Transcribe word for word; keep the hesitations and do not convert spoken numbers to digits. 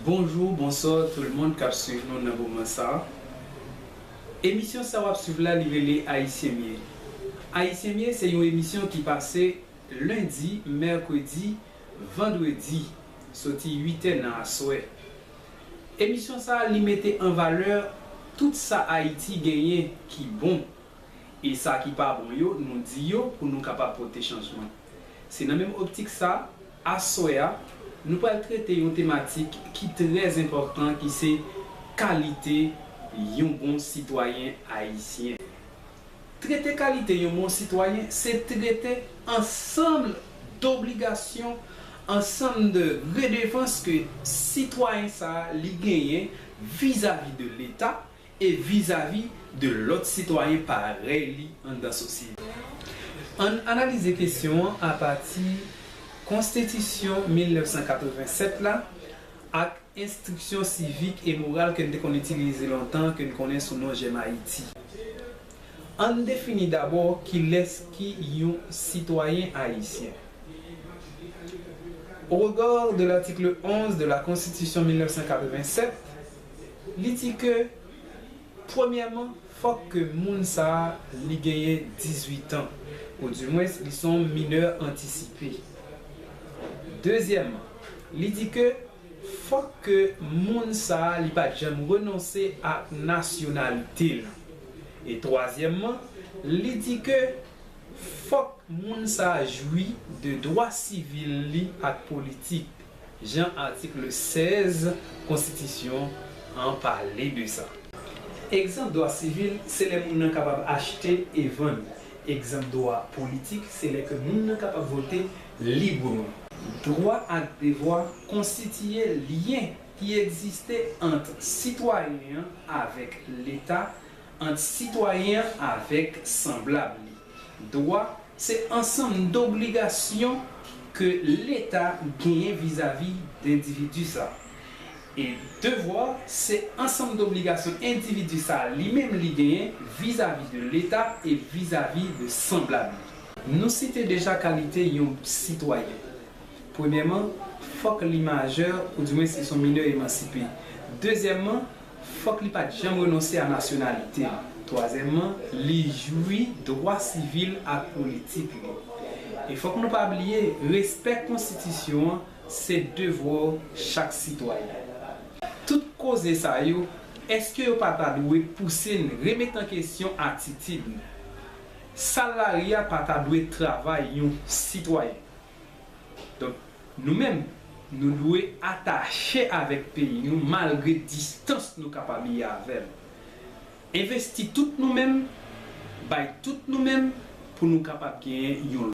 Bonjou, bonswa tout moun k ap swiv nou nan moman sa a. Emisyon sa w ap swiv la, li rele Ayisyen M Ye. Ayisyen M Ye se yon emisyon ki pase lendi, mèkredi, vandredi, soti uit è nan aswè. Emisyon sa a, li mete an valè tout sa Ayiti genyen ki bon. E sa ki pa bon yo, nou di yo pou nou kapab pote chanjman. Se nan menm optik sa, aswè a, nou pral trete yon tematik ki trè enpòtan, ki se kalite yon bon sitwayen ayisyen. Trete kalite yon bon sitwayen, se trete ansanm dobligasyon, ansanm de redevans ke sitwayen sa a li genyen vizavi de Leta, e vizavi de lòt sitwayen parèy li anndan sosyete. Ann analize kesyon an apati Konstitisyon mil nèf san katreven sèt la ak enstriksyon sivik e moral ke n te konn itilize lontan, ke n konnen sou non J'aime Haïti. Ann defini dabò kilès ki yon sitwayen ayisyen. Au regard de l'article onze de la Constitution mil nèf san katreven sèt, li di ke, premyèman, fòk ke moun sa a li genyen dizuit an, oudimwens li se yon minè antisipe. Dezyèmman, li di ke fòk ke moun sa a li pa t janm renonse ak nasyonalite l. E twazyèmman, li di ke fòk moun sa a jwi de dwa sivil li ak politik, jan atik sèz konstitisyon an pale de sa. Egzanp dwa sivil, se lè moun nan kapab achte e vann. Egzanp dwa politik, se lè ke moun nan kapab vote libreman. Dwa ak devwa konstitiye lyen ki egziste ant sitwayen an avèk Leta, ant sitwayen an avèk sanblab li. Dwa se ansanm dobligasyon ke Leta genyen vizavi de endividi sa. E devwa se ansanm dobligasyon endividi sa li menm li genyen vizavi de Leta e vizavi de sanblab li. Nou site deja kalite yon sitwayen. Premyèman, fòk li majè, oudimwens li se yon minè emansipe. Dezyèmman, fòk li pa t janm renonse a nasyonalite l. Twazyèmman, li jwi dwa sivil ak politik li. E fòk nou pa bliye, respè konstitisyon an se devwa chak sitwayen. Tout koze sa yo, èske yo pa ta dwe pouse n remet an kesyon atitid nou? Sal lari a pa ta dwe travay yon sitwayen. Donk, nou menm, nou dwe atache avèk peyi nou malgre distans nou kapab ye avè l. Envesti tout nou menm, bay tout nou menm pou nou kapab genyen yon